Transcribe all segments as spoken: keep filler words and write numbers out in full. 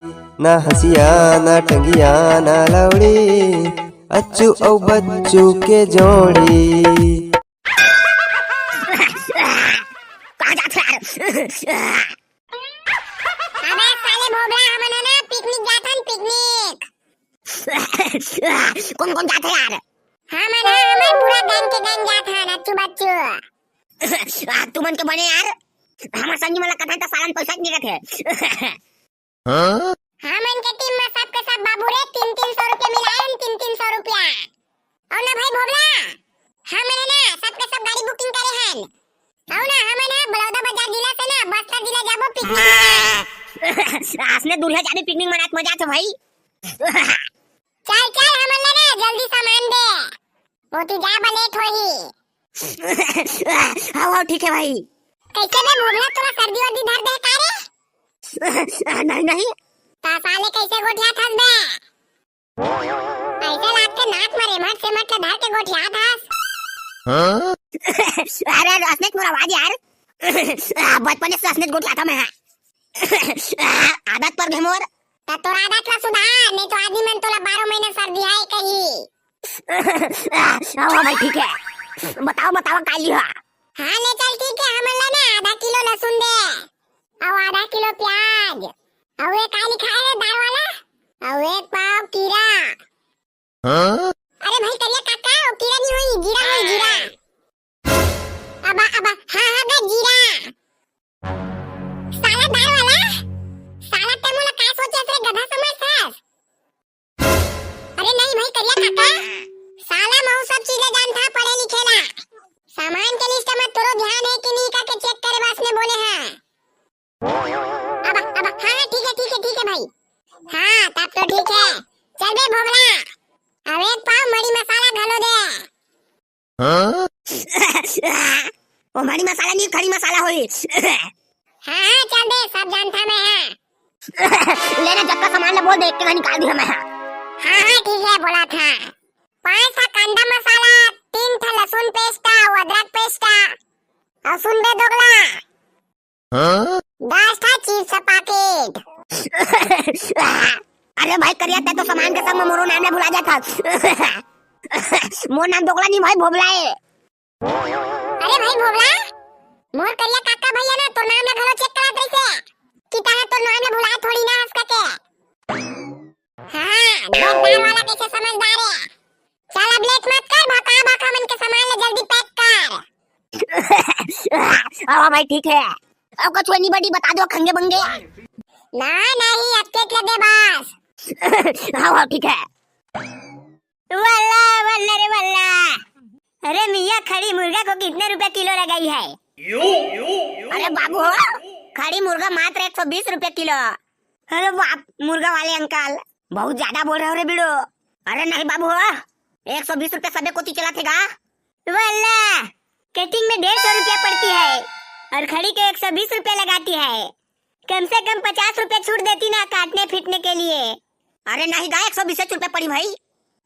ना हंसिया, ना टंगिया, ना लौड़ी, अच्छू अउ बच्चू के जोड़ी। कहाँ जात हे यार? अबे साले भोबला, हमन ह ना पिकनिक जात हन, पिकनिक। कौन कौन जात हे यार? हमन ह, हमन पूरा गैंग के गैंग जात हन, अच्छू बच्चू। आ, तुमन के बने यार, हमर संगी मन ला कथन त सालन पैसा नइ रथे। हमन के टीम में सबके सब बाबू रे तीन तीन सौ रुपया मिलाए हन, तीन तीन सौ रुपया। अउ ना भाई भोबला, हमन ह ना सबके सब गाड़ी बुकिंग करे हन। अउ ना हमन ह बलौदा बाजार जिला से ना बस्तर जिला जाबो पिकनिक मनाए। असने दूरिहा जाबे पिकनिक मनात मजा आथे भाई। चल चल, हमन ला ना जल्दी सामान दे, ओती जाए बर लेट होही। हाँ हाँ, ठीक हे भाई। कइसे बे भोबला, तोला सर्दी वर्दी धर दे का रे? नहीं नहीं। त साले कइसे गोठियात हस बे? अइसे लागथे नाक म रेमट सेमट ल धर के गोठियात हस। अरे, अरे, असने मोर आवाज यार। बचपन से असने गोठियात हंव मैं। आदत पर गे मोर। त तोर आदत ला सुधार, नहीं तो आदमी मन तोला बारह महीना सर्दी हे कही। हाँ, हाँ भाई, ठीक हे। बताओ, बताओ, का लिहा? हाँ, ले चल, ठीक हे, हमन ला ना आधा किलो लहसुन दे, अउ आधा किलो प्याज, अउ ये का लिखाए हे दार वाला, अउ एक पाव कीरा। हाँ? अरे भाई करिया काका, वो कीरा नहीं होई, जीरा होई, जीरा। अबा, अबा, हाँ, हाँ, बे जीरा। साला दार वाला, साला ते मोला का सोचे से गधा समझ हस? अरे नहीं भाई करिया काका, साला महू सब चीज जानथा पढ़े लिखे ला। सामान के लिस्ट में तोरो ध्यान हे कि नहीं का के चेक करे वास्ते बोले हैं। अब, अब, हाँ, हाँ, ठीक हे, ठीक हे, ठीक हे भाई। हाँ, तब तो ठीक हे। चल बे भोबला, अब एक पाव मड़ी मसाला घलो दे। हाँ? वो मड़ी मसाला नहीं, खड़ी मसाला होई। हाँ, हाँ, चल दे, सब जानथा मैं, हाँ। लेना जतका सामान ला बोल दे, एक के निकाल दिहा मैं, हाँ। हाँ, हाँ, ठीक हे, बोलत हंव। पाँच ठा कांदा मसाला, तीन ठा लहसुन पेस्ट, अउ अदरक पेस्ट, अउ सुन बे दोगला, हाँ? दस ठा चिप्स पाकेट। अरे भाई करिया, तैं तो सामान के संग में मोरो नाम ला भुला जाथस। मोर नाम दोगला नहीं भाई, भोबला हे। अरे भाई भोबला, मोर करिया काका भैया ना तोर नाम ला घलो चेक करत रहिसे कि तैं तोर नाम ला भुला थोड़ी ना हस कके। हाँ, देख दार वाला कइसे समझदार हे। चल अब लेट मत कर, भका भका मन के सामान ला जल्दी पैक कर। हाँ भाई ठीक हे। अब कुछ नहीं बड़ी बता दो खंगे बंगे। ना नहीं, अब के दे बस। हाँ हाँ ठीक हे। वल्ला वल्ला रे वल्ला। अरे मियाँ, खड़ी मुर्गा को कितने रुपए किलो लगाई है? अरे बाबू हो, खड़ी मुर्गा मात्र एक सौ बीस रुपए किलो। अरे बाप, मुर्गा वाले अंकल, बहुत ज्यादा बोल रहे हो रे बिड़ो। अरे नहीं बाबू हो, एक सौ बीस रुपए सबे कोती चलाथे गा। वल्ला, कटिंग में डेढ़ सौ रुपया पड़ती है और खड़ी के एक सौ बीस रुपया लगाती है। कम से कम पचास रुपया छूट देती ना काटने पीटने के लिए। अरे नहीं गा, एक सौ बीस रुपया पड़ी भाई।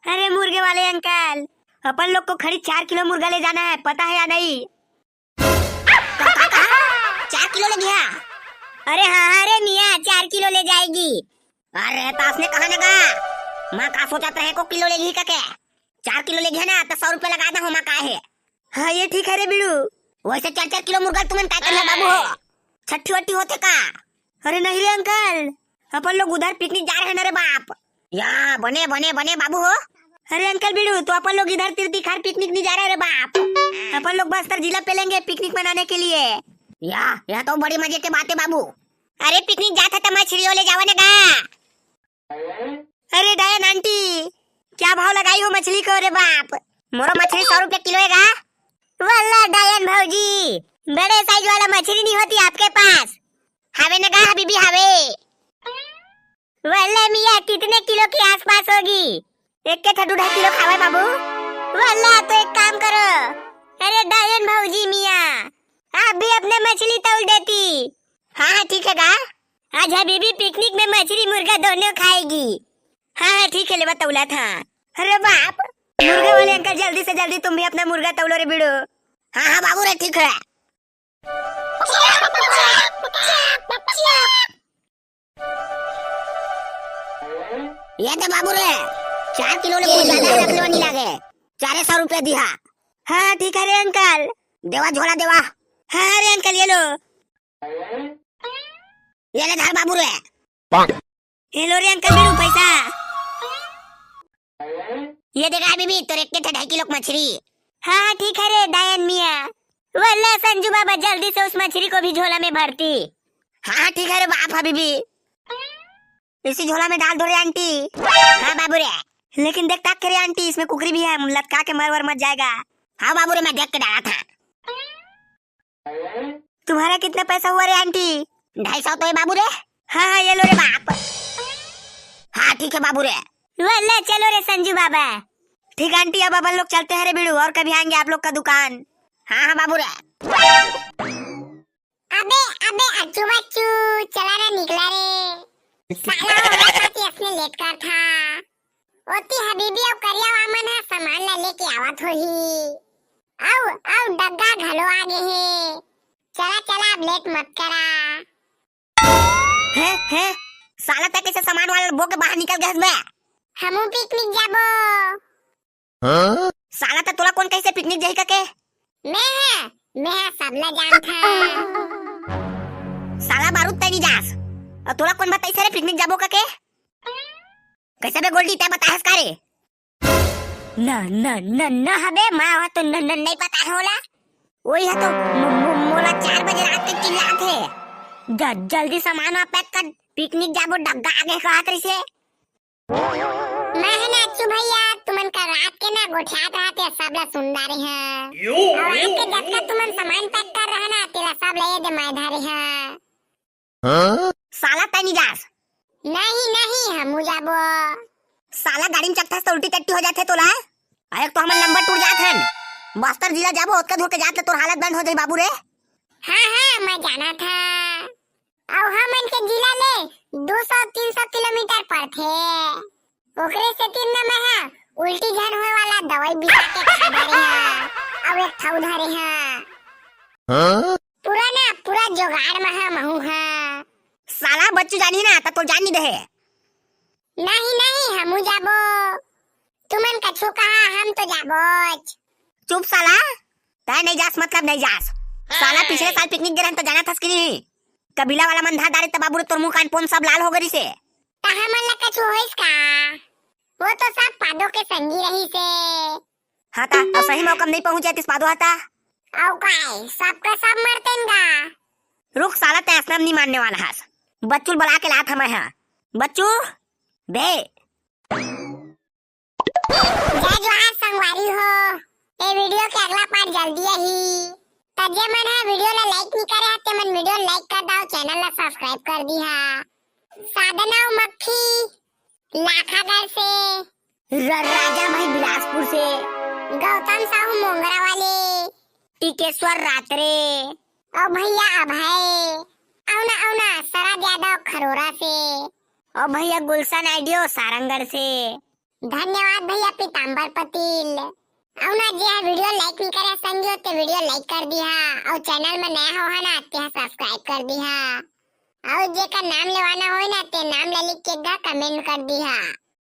अरे मुर्गे वाले अंकल, अपन लोग को खड़ी चार किलो मुर्गा ले जाना है, पता है या नहीं? का, का, का? चार किलो लेगिहा? अरे हाँ, हाँ रे मियाँ, चार किलो ले जाएगी। अरे, त असने कहा ना गा? मैं का सोचत रहे को किलो लेगिही कके? चार किलो लेगिहा ना, त सौ रुपया लगा दे हो, मैं का हे। हाँ, ये ठीक है रे बिड़ू। वैसे चार चार किलो मुर्गा तुमन काय करिहा बाबू हो? छट्ठी वट्ठी होथे का? अरे नहीं रे अंकल, अपन लोग उधर पिकनिक जा रहे हैं ना रे बाप। या, बने, बने, बने बाबू हो। अरे अंकल बिड़ू, तो अपन लोग इधर तीर्थी खार पिकनिक नहीं जा रहे रे बाप। अपन लोग बस्तर जिला पेलेंगे पिकनिक मनाने के लिए। या, यह तो बड़ी मजे के बात है बाबू। अरे पिकनिक जात है तो मछलियों ले जावा ना गा। अरे डायन आंटी, क्या भाव लगाई हो मछली को रे बाप? मोरो मछली सौ रुपया किलो है गा। वल्ला डायन भौजी, बड़े साइज वाला मछली नहीं होती आपके पास? हवे ना गा हबीबी हवे। वल्ला मियाँ कितने किलो के आसपास होगी? एक के ठा दू ढाई किलो खावे बाबू। वल्ला तो एक काम करो, अरे डायन भौजी मियाँ, आप भी अपने मछली तौल देती। हाँ हाँ ठीक है गा। आज हबीबी पिकनिक में मछली मुर्गा दोनों खाएगी। हाँ हाँ ठीक है, लेवा तौला था। अरे बाप, मुर्गा वाले अंकल जल्दी से जल्दी तुम भी अपना मुर्गा तौलो रे बिड़ो। हाँ हाँ बाबू रे ठीक है। ये दे बाबू रे, चार किलो ले कुछ ज्यादा रख लेवा, नहीं लागे। चारे सौ रुपया दिहा। हाँ, ठीक है रे अंकल। देवा झोला देवा। हाँ, हाँ रे अंकल, ये लो। ये ले धर बाबू रे। ये लो रे अंकल बीड़ू पैसा। ये देखा बीबी, तोर एक ठे ढाई किलो के मछली। हाँ, हाँ, ठीक है रे दायन मिया। वल्ला संजू बाबा, जल्दी से उस मछली को भी झोला में भरती। हाँ, हाँ, ठीक है रे बाप, हाँ बीबी। इसी झोला में डाल दो रे आंटी। हाँ बाबू रे। लेकिन देख ताक के रे आंटी, इसमें कुकरी भी है, लटका के मर वर मत जाएगा। हाँ बाबू रे, मैं देख के डाला था। तुम्हारा कितना पैसा हुआ रे आंटी? ढाई सौ तो है बाबू रे। हाँ, हाँ, ये लो रे बाप। हाँ, ठीक है बाबू रे। वल्ला चलो रे संजू बाबा। ठीक आंटी, अब अपन लोग चलते हैं रे बीड़ू, और कभी आएंगे आप लोग का दुकान। हाँ, हाँ बाबू रे। अबे, अबे, अच्छू बच्चू, चला रे, निकला रे। साला ओला खाती असने लेट कर था। ओती हबीबी अउ करिया वामन ह सामान ला लेके आवत होही। अउ, अउ डग्गा घलो आ गे हे। चला, चला, अब लेट मत करा। हे, हे, साला तै कैसे सामान वाला बो के बाहर निकल गए बे? हमू पिकनिक जाबो। हाँ? साला त तोला कोन कहिसे पिकनिक जाही कके? मैं ह, मैं ह सबला जानथंव। साला बारूद तै नी जास। अउ तोला कोन बताइसे रे पिकनिक जाबो कके? कैसे बे गोल्डी तै बताहस का रे? न, न, न, न हबे, मैं ह तो न, न, नहीं पता है ओला। वही है तो मो-, मो-, मोला चार बजे रात के चिल्लात हे। ज-, जल्दी सामान पैक कर, पिकनिक जाबो, डग्गा आगे कहत रहिसे। मैं ह ना अच्छू भैया, तुमन का रात के ना गोठियात रहते, सबला सुन डारे हैं। यो। अउ रात के जतका तुमन सामान पैक कर रहे ना, तेला सब ले दे मैं धारे हैं। हाँ? साला तै नी जास। नहीं, नहीं, हमू जाबो। साला गाड़ी में चघथस त उल्टी टट्टी हो जाथे तोला। अरे तो हमर लंबा टूर जात हन। बस्तर जिला जाबो, ओतका दूर के जात ले तोर हालत बंद हो जाही बाबू रे। हाँ, हाँ, मैं जानथंव। अउ हमन के जिला ले दू सौ तीन सौ किलोमीटर पड़थे। ओकरे सेती न मैं ह उल्टी झन होए वाला दवाई बिसा के खा डारे हंव। अउ एक ठा धरे हंव। हाँ? पूरा ना, पूरा जुगाड़ म ह महू ह। साला बच्चू जानी ना, त तो जान नी देहे। नहीं, नहीं, हमू जाबो। तुमन कछु कहा, हम तो जाबोच। चुप साला, तै नहीं जास मतलब नहीं जास। साला पिछले साल पिकनिक गे रहन त जाना थस कि नहीं? कबीला वाला मन धर डारे त बाबू रे तोर मुंह कान पोन सब लाल हो गए रिसे। त हमन ला कछु होइस का? वो तो सब पादो के संगी रहिसे। हाँ ता, अउ सही मौका म नहीं पहुंचे तिस पादो हा ता। अउ काय, सबका सब मरतेन गा। रुक साला, तै असना म नहीं मानने वाला हस। बच्चू ल बला के लात हंव मैं हा। बच्चू, बे। जय जोहार संगवारी हो। ए वीडियो के अगला पार्ट जल्दी आही। त जे मन ह वीडियो ला लाइक नहीं करे ह, ते मन वीडियो ला लाइक कर दाव, चैनल ला सब्सक्राइब कर दिहा। साधना अउ मक्खी लाखागढ़ से। र-, राजा भाई बिलासपुर से। गौतम साहू मोंगरा वाले। टिकेश्वर रात्रे। अउ भैया अभय। अउ ना, अउ ना, शरद यादव खरोरा से। अउ भैया गुलशन आइडियो सारंगढ़ से। धन्यवाद भैया पीताम्बर पटेल। अउ ना, जे ह वीडियो लाइक नहीं करे संगी हो, ते वीडियो लाइक कर दिहा। अउ चैनल म नया हो ह ना, ते ह सब्सक्राइब कर दिहा। अउ जेकर नाम लेवाना होय ना, ते नाम ला लिख के एक घा कमेंट कर दिहा।